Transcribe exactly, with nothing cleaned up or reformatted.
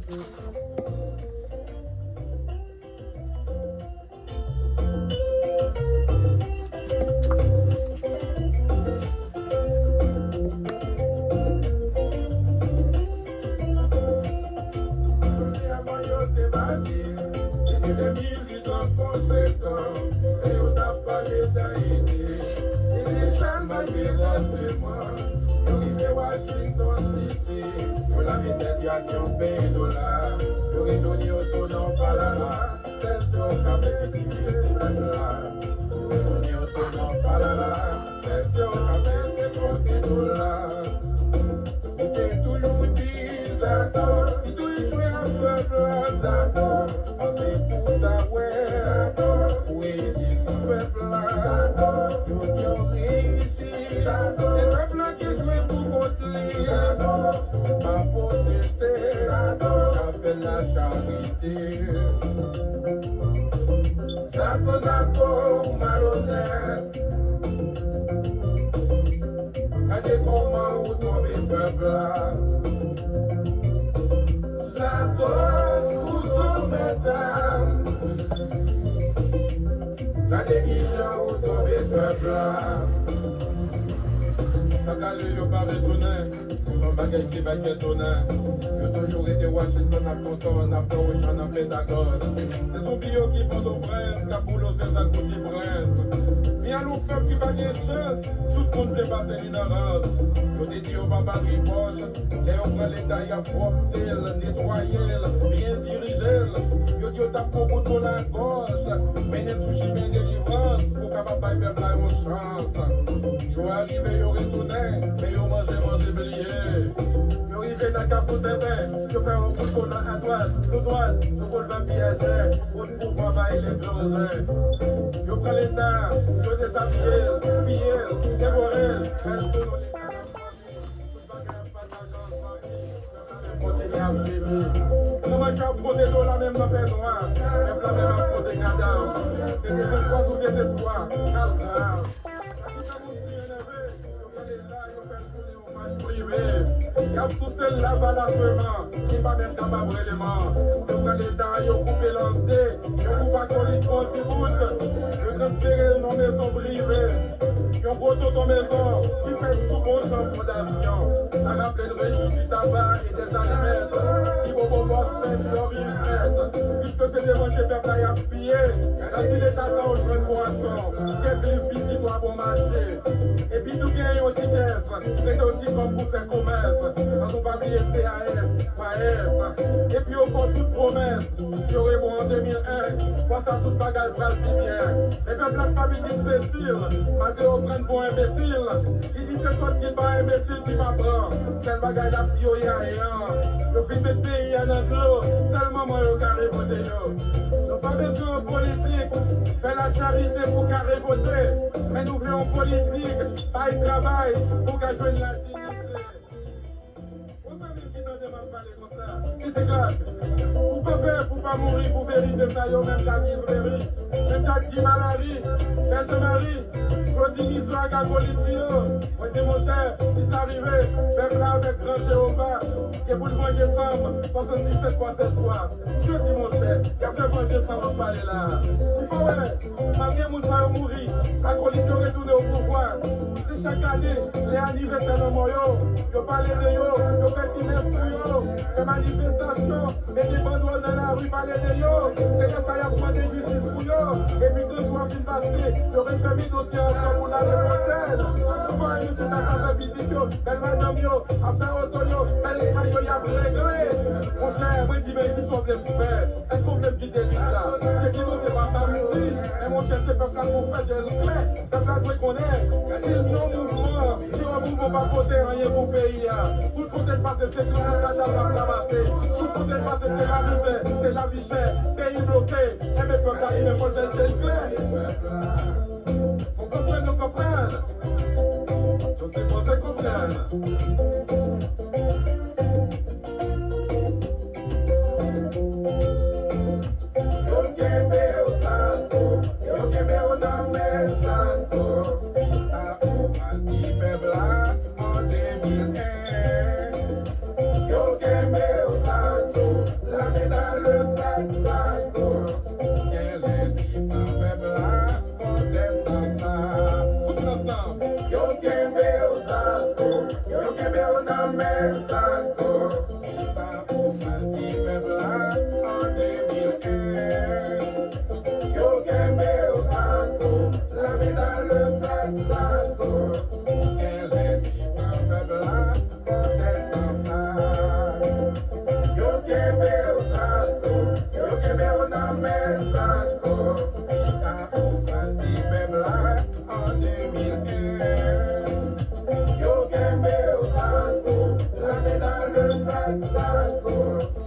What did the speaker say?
Premyèman, yo te bati l depi de mil uit an konsekan, lè yo t ap pale d Ayiti. Initialman, deranjman, yo rive Washington D C, yo lave tèt yo ak yon peny dola, yo retounen yo tou nan palala. Sèl sa yo ka fè se fini se pèp la. Yo retounen yo tou nan palala. Sèl sa yo ka fè se konte dola. Ou te toujou di Zako, li toujou jwe ak pèp la Zako. Panse pou ta wè Zako, ou reyisi sou pèp la Zako. Yo di w reyisi Zako, se pèp la ki jwe pou kont li Zako. Pa pwoteste Zako, ka fè lacharite. Zako, Zako, ou malonèt. Gade kòman ou twonpe pèp la. Zako, ou sou mèt. Gade kijan ou twonpe pèp la. Sa k ale yo pa retounen. Yon bagay ki bay kè tounen. Yo toujou rete Washington ak Tonton, n ap fè ochan nan Pentagòn. Se zonbi yo ki Pòtoprens, k ap boule Zak Bouti Prens. Miyalo pèp ki pa gen chans, tout moun vle pase li nan rans. Yo te di yo pa bat ripòch, lè yo pran leta y ap pwòpte l, netwaye l, byen dirije l. Yo di yo t ap pran kontwòl agòch, mennen l sou chimen delivrans pou kapab bay pèp la yon chans. Jou a rive yo retounen, men yo manje, manje bliye. Yo rive nan Kafou Tenten, yo fè yon kout kò nan adwat, toudwat, sou boulva Pyajè, kout pouvwa bay leblonzen. Yo pran leta, yo dezabiye l, piye l, devore l, fè l tounen yon leta nan fanmi. Tout bagay ap pataje an fanmi, pèp la menm kontinye ap jemi. Nan manje ap konte dola menm nan fènwa, pèp la menm ap konte kadav. Se dezespwa sou dezespwa, k al grav. Sa ki fè moun pi enève, yo pran leta, yo fè l tounen yon mach prive. Y ap souse l lavalasman, li pa menm kapab releman. Yo pran leta, yo koupe l an de, yo koupe akolit pou yon ti bout, yo transfere l nan mezon prive. Yon gwo tonton mezon ki fèt sou bon jan fondasyon. Sa raple n rejim di taba e dèzalimèt, ki bobo bòs menm Glorius Mèt. Piske se devanje pèp la y ap piye, nan ti leta sa yo jwenn bwason, kèk liv pitit wa bon mache. Epi tou gen yon ti kès, prete w ti kòb pou fè komès, san nou pa bliye C A S, P A S. Epi yo fè w tout pwomès, si yo rebon an de mil en, fwa sa tout bagay pral pi byen. Men pèp la k pa vin di l Sesil, malgre yo pran l pou enbesil. Li di se sòt ki pa enbesil ki pa pran. Sèl bagay l ap di yo yayan. Yo fin met peyi a nan dlo, sèl manman yo ka revote yo. Nou pa bezwen yon politik, fè lacharite pou ka revote. Men nou vle yon politik, bay travay pou ka jwenn ladinite. Yon zanmi m ki tande m ap pale konsa, li di Klak, pou pa pè, pou pa mouri, pou verite sa yo menm Davis Berry, menm Jack Guy Malary, Pè Jean Marie, Claude Inizo ak akolit li yo. Mwen di monchè, si sa rive, pèp la avèk gran Jewova gen pou l vanje san m, swasanndisèt fwa sèt fwa. Misye di monchè, y ap fè vanje san m ap pale la. Ou pa wè, malgre moun sa yo mouri, akolit yo retounen o pouvwa. Se chak ane, lè anivèsè lanmò yo, yo pale de yo, yo fè ti mès pou yo, fè manifestasyon, mete bandwòl nan lari, pale de yo. Se lè sa y ap mande jistis pou yo. Epi, granjou a fin pase, yo refèmen dosye a ankò pou lane pwochèn. Ou pa wè misye sa, sa fè pitit yo, bèl madanm yo, afè oto yo, bèl kay yo y ap regle. Monchè, mwen di, men kisa w vle m fè? Èske w vle m kite lit la? Se ki nou se pa sa m di. Men monchè, se pèp la pou fè je l klè. Pèp la dwe konnen, si l nan mouvman, li wè mouvman pa pote anyen pou peyi a. Tout kote l pase, se toujou kadav l ap ranmase. Tout kote l pase, se lamizè, se lavi chè. Peyi bloke, enben pèp la, li menm fò l fè je l klè. Nou konprann, nou konprann. Nou sipoze konprann. Yo kenbe w Zako, yo kenbe w nan men Zako. Kisa ou pral di pèp la an de mil en? Yo kenbe w Zako, Kisa ou pral di pèp la an de mil kenz? Yo kenbe w Zanko, la medal de sèt Zanko. Ou genlè di pran pèp la pou tèt ansanm. Yo kenbe w Zanko, yo kenbe w nan men Zanko. Kisa ou pral di pèp la an de mil kenz? Yo kenbe w Zanko, la medal de sèt Zanko.